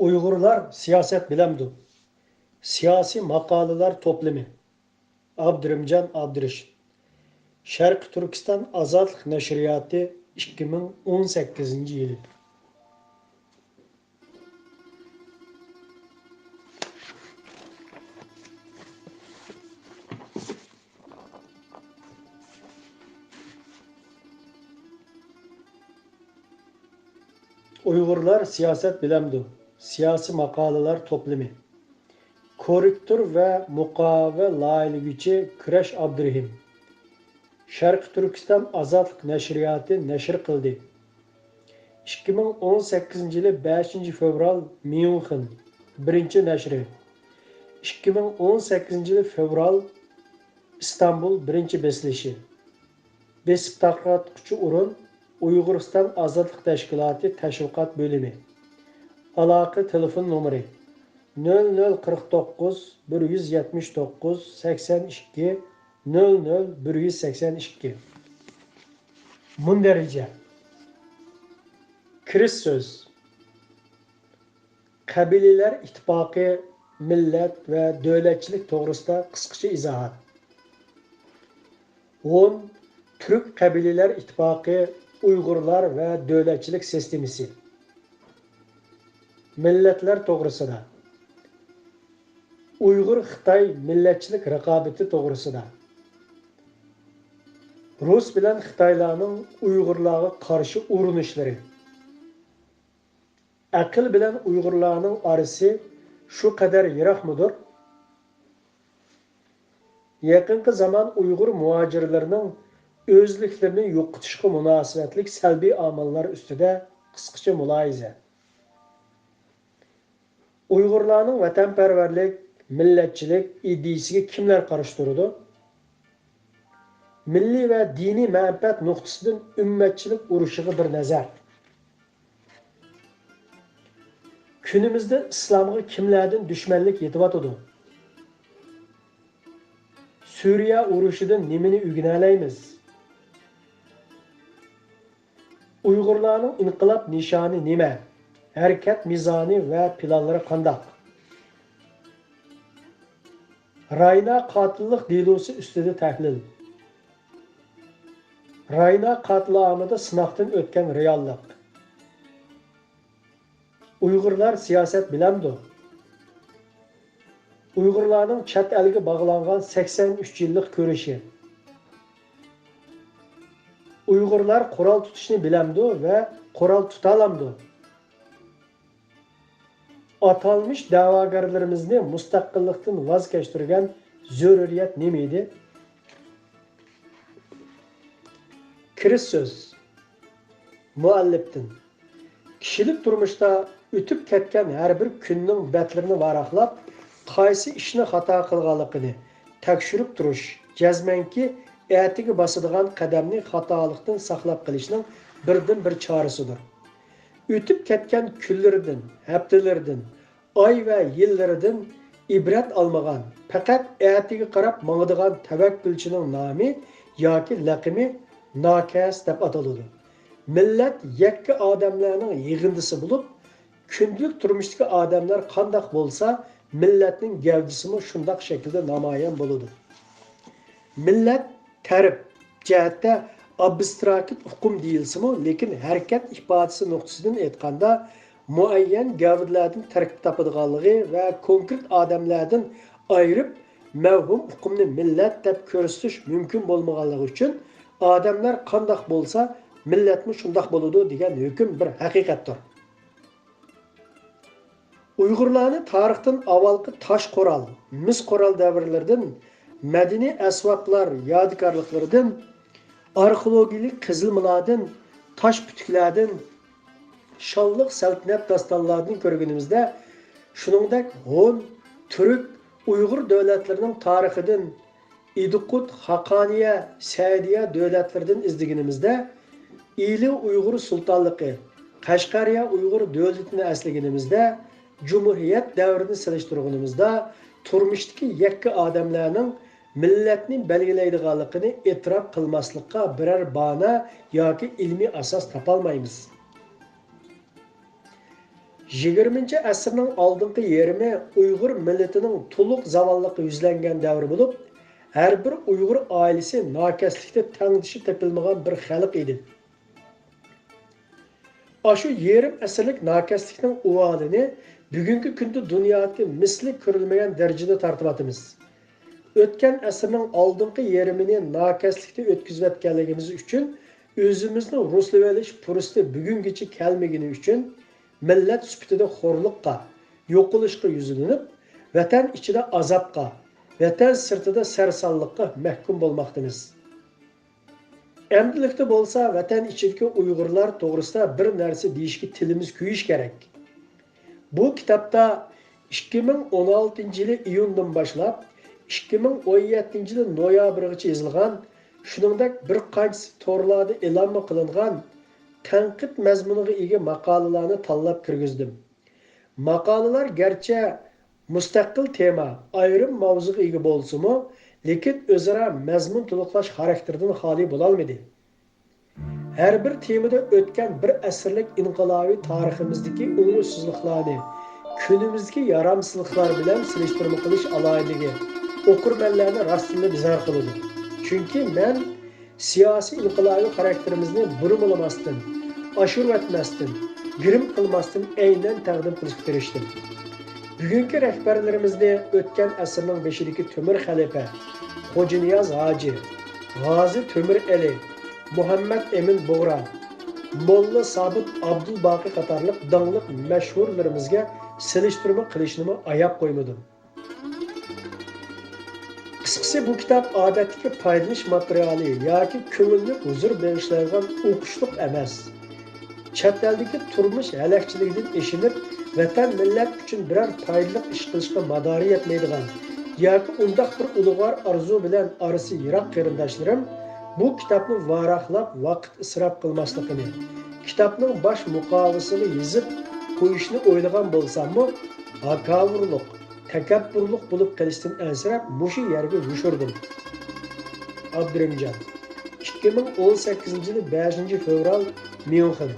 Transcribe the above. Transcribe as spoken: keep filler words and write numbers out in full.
ئۇيغۇرلار سىياسەت بىلەمدۇ؟ سىياسىي ماقالىلەر توپلىمى. ئابدۇرېھىمجان ئابدۇرېشىت. شەرقىي تۈركىستان ئازادلىق نەشرىياتى، ئىككى مىڭ ئون سەككىزىنچى يىلى. ئۇيغۇرلار سىياسەت بىلەمدۇ؟ سىياسىي ماقالىلەر توپلىمى. كوررېكتور ۋە مۇقاۋا لايىھىلىگۈچى كۈرەش ئابدۇرېھىم. شەرقىي تۈركىستان ئازادلىق نەشرىياتى نەشر قىلدى. ئىككى مىڭ ئون سەككىزىنچى يىلى بەشىنچى فېۋرال، ميۇنخېن، بىرىنچى نەشرى. ئىككى مىڭ ئون سەككىزىنچى يىلى فېۋرال، ئىستانبۇل، بىرىنچى بېسىلىشى. بېسىپ تارقاتقۇچى ئورۇن، ئۇيغۇرىستان ئازادلىق تەشكىلاتى تەشۋىقات بۆلۈمى. ئالاقە تېلېفون نومۇرى: نۆل نۆل قىرىق توققۇز، بىر يۈز يەتمىش توققۇز، سەكسەن ئىككى، نۆل نۆل، بىر يۈز سەكسەن ئىككى. مۇندەرىجە. كىرىش سۆز. قەبىلىلەر ئىتتىپاقى، مىللەت ۋە دۆلەتچىلىك توغرىسىدا قىسقىچە ئىزاھات. ھون، تۈرك قەبىلىلەر ئىتتىپاقى، ئۇيغۇرلار ۋە دۆلەتچىلىك سىستېمىسى. مىللەتلەر توغرىسىدا. ئۇيغۇر-خىتاي مىللەتچىلىك رىقابىتى توغرىسىدا. رۇس بىلەن خىتايلارنىڭ ئۇيغۇرلارغا قارشى ئۇرۇنۇشلىرى. ئەقىل بىلەن ئۇيغۇرلارنىڭ ئارىسى شۇ قەدەر يىراقمىدۇر؟ يېقىنقى زامان ئۇيغۇر مۇھاجىرلىرىنىڭ ئۆزلۈكلىرىنى يوقىتىشقا مۇناسىۋەتلىك سەلبىي ئامىللار ئۈستىدە قىسقىچە مۇلاھىزە. ئۇيغۇرلارنىڭ ۋەتەنپەرۋەرلىك، مىللەتچىلىك ئىدىيىسىگە كىملەر قارشى تۇرىدۇ؟ مىللىي ۋە دىنىي مەنپەئەت نۇقتىسىدىن ئۈممەتچىلىك ئۇرۇشىغا بىر نەزەر. كۈنىمىزدە ئىسلامغا كىملەردىن دۈشمەنلىك يېتىۋاتىدۇ؟ سۈرىيە ئۇرۇشىدىن نېمىنى ئۆگىنەلەيمىز؟ ئۇيغۇرلارنىڭ ئىنقىلاب نىشانى نېمە؟ ھەرىكەت مىزانى ۋە پىلانلىرى قانداق؟ راينا قاتىللىق دېلوسى ئۈستىدە تەھلىل. راينا قاتلىئامىدا سىناقتىن ئۆتكەن رېئاللىق. ئۇيغۇرلار سىياسەت بىلەمدۇ؟ ئۇيغۇرلارنىڭ چەت ئەلگە باغلانغان سەكسەن ئۈچ يىللىق كۈرىشى. ئۇيغۇرلار قورال تۇتۇشنى بىلەمدۇ ۋە قورال تۇتالامدۇ؟ ئاتالمىش دەۋاگەرلىرىمىزنى مۇستەقىللىقتىن ۋاز كەچتۈرگەن زۆرۈرىيەت نېمە ئىدى؟ كىرىش سۆز. مۇئەللىپتىن. كىشىلىك تۇرمۇشتا ئۆتۈپ كەتكەن ھەر بىر كۈننىڭ بەتلىرىنى ۋاراقلاپ، قايسى ئىشنى خاتا قىلغانلىقىنى تەكشۈرۈپ تۇرۇش، جەزمەنكى، ئەتىگە باسىدىغان قەدەمنى خاتالىقتىن ساقلاپ قېلىشنىڭ بىردىنبىر چارىسىدۇر. ئۆتۈپ كەتكەن كۈنلىرىدىن، ھەپتىلىرىدىن، ئاي ۋە يىللىرىدىن ئىبرەت ئالمىغان، پەقەت ئەتىگە قاراپ ماڭىدىغان تەۋەككۈلچىنىڭ نامى ياكى لەقىمى ناكەس دەپ ئاتىلىدۇ. مىللەت يەككە ئادەملەرنىڭ يىغىندىسى بولۇپ، كۈندىلىك تۇرمۇشتىكى ئادەملەر قانداق بولسا، مىللەتنىڭ گەۋدىسىمۇ شۇنداق شەكىلدە نامايان بولىدۇ. مىللەت تەرىپ جەھەتتە ئابستراكت ئۇقۇم دېيىلسىمۇ، لېكىن ھەرىكەت ئىپادىسى نۇقتىسىدىن ئېيتقاندا، مۇئەييەن گەۋدىلەردىن تەركىب تاپىدىغانلىقى ۋە كونكرېت ئادەملەردىن ئايرىپ، مەۋھۇم ئۇقۇمنى مىللەت دەپ كۆرسىتىش مۇمكىن بولمىغانلىقى ئۈچۈن، ئادەملەر قانداق بولسا، مىللەتمۇ شۇنداق بولىدۇ دېگەن ھۆكۈم بىر ھەقىقەتتۇر. ئۇيغۇرلارنى تارىختىن ئاۋۋالقى تاش قورال، مىس قورال دەۋرلىرىدىن، مەدەنىي ئەسۋابلار يادىكارلىقلىرىدىن، ئارخېئولوگىيەلىك قېزىلمىلاردىن، تاش پۈتۈكلەردىن، شانلىق سەلتەنەت داستانلاردىن كۆرگىنىمىزدە، شۇنىڭدەك ھون، تۈرك، ئۇيغۇر دۆلەتلىرىنىڭ تارىخىدىن، ئىدىقۇت، خاقانىيە، سەئدىيە دۆلەتلىرىدىن ئىزدىگىنىمىزدە، ئىلى ئۇيغۇر سۇلتانلىقى، قەشقەرىيە ئۇيغۇر دۆلىتىنى ئەسلىگىنىمىزدە، جۇمھۇرىيەت دەۋرىنى سېلىشتۇرغىنىمىزدا، تۇرمۇشتىكى يەككە ئادەملەرنىڭ مىللەتنى بەلگىلەيدىغانلىقىنى ئېتىراپ قىلماسلىققا بىرەر بانا ياكى ئىلمىي ئاساس تاپالمايمىز. يىگىرمىنچى ئەسىرنىڭ ئالدىنقى يېرىمى ئۇيغۇر مىللىتىنىڭ تولۇق زاۋاللىققا يۈزلەنگەن دەۋرى بولۇپ، ھەر بىر ئۇيغۇر ئائىلىسى ناكەسلىكتە تەڭدىشى تېپىلمىغان بىر خەلق ئىدى. ئاشۇ يېرىم ئەسىرلىك ناكەسلىكنىڭ ئۇۋالىنى بۈگۈنكى كۈندە دۇنيادىكى مىسلى كۆرۈلمىگەن دەرىجىدە تارتىۋاتىمىز. ئۆتكەن ئەسىرنىڭ ئالدىنقى يېرىمىنى ناكەسلىكتە ئۆتكۈزۈۋەتكەنلىكىمىز ئۈچۈن، ئۆزىمىزنى رۇسلىۋېلىش پۇرسىتى بۈگۈنگىچە كەلمىگىنى ئۈچۈن، مىللەت سۈپىتىدە خورلۇققا، يوقىلىشقا يۈزلىنىپ، ۋەتەن ئىچىدە ئازابقا، ۋەتەن سىرتىدا سەرسانلىققا مەھكۇم بولماقتىمىز. ئەمدىلىكتە بولسا ۋەتەن ئىچىدىكى ئۇيغۇرلار توغرىسىدا بىر نەرسە دېيىشكە تىلىمىز كۆيۈش كېرەك. بۇ كىتابتا ئىككى مىڭ ئون ئالتىنچى يىلى ئىيۇندىن باشلاپ، ئىككى مىڭ ئون يەتتىنچى يىلى نويابىرغىچە يېزىلغان، شۇنىڭدەك بىر قانچىسى تورلاردا ئېلانمۇ قىلىنغان تەنقىد مەزمۇنىغا ئىگە ماقالىلەرنى تاللاپ كىرگۈزدۈم. ماقالىلەر گەرچە مۇستەقىل تېما، ئايرىم ماۋزۇغا ئىگە بولسىمۇ، لېكىن ئۆزئارا مەزمۇن تولۇقلاش خاراكتېرىدىن خالىي بولالمىدى. ھەر بىر تېمىدا ئۆتكەن بىر ئەسىرلىك ئىنقىلابىي تارىخىمىزدىكى ئوڭۇشسىزلىقلارنى كۈنىمىزدىكى يارامسىزلىقلار بىلەن سېلىشتۇرما قىلىش ئالاھىدىلىكى ئوقۇرمەنلەرنى راستتىنلا بىزار قىلىدۇ. چۈنكى مەن سىياسىي ئىنقىلابىي خاراكتېرىمىزنى بۇرمىلىماستىن، ئاشۇرۇۋەتمەستىن، گىرىم قىلماستىن ئەينەن تەقدىم قىلىشقا تىرىشتىم. بۈگۈنكى رەھبەرلىرىمىزنى ئۆتكەن ئەسىرنىڭ بېشىدىكى تۆمۈر خەلىپە خوجانىياز ھاجى، غازى تۆمۈرئەلى، مۇھەممەد ئەمىن بۇغرا، موللا سابىت ئابدۇلباقى قاتارلىق داڭلىق مەشھۇرلىرىمىزگە سېلىشتۇرما قىلىشنىمۇ ئاياپ قويمىدىم. قىسقىسى، بۇ كىتاب ئادەتتىكى پايدىلىنىش ماتېرىيالى ياكى كۆڭۈللۈك ھۇزۇر بېغىشلايدىغان ئوقۇشلۇق ئەمەس. چەت ئەلدىكى تۇرمۇش ھەلەكچىلىكىدىن ئېشىنىپ، ۋەتەن، مىللەت ئۈچۈن بىرەر پايدىلىق ئىش قىلىشقا مادارى يەتمەيدىغان ياكى ئۇنداق بىر ئۇلۇغۋار ئارزۇ بىلەن ئارىسى يىراق قېرىنداشلىرىم بۇ كىتابنى ۋاراقلاپ ۋاقىت ئىسراپ قىلماسلىقىنى، كىتابنىڭ باش مۇقاۋىسىنى يېزىپ قويۇشنى ئويلىغان بولساممۇ، ھاكاۋۇرلۇق، تەكەببۇرلۇق بولۇپ قېلىشتىن ئەنسىرەپ مۇشۇ يەرگە يوشۇردۇم. ئابدۇرېھىمجان، ئىككى مىڭ ئون سەككىزىنچى يىلى بەشىنچى فېۋرال، ميۇنخېن.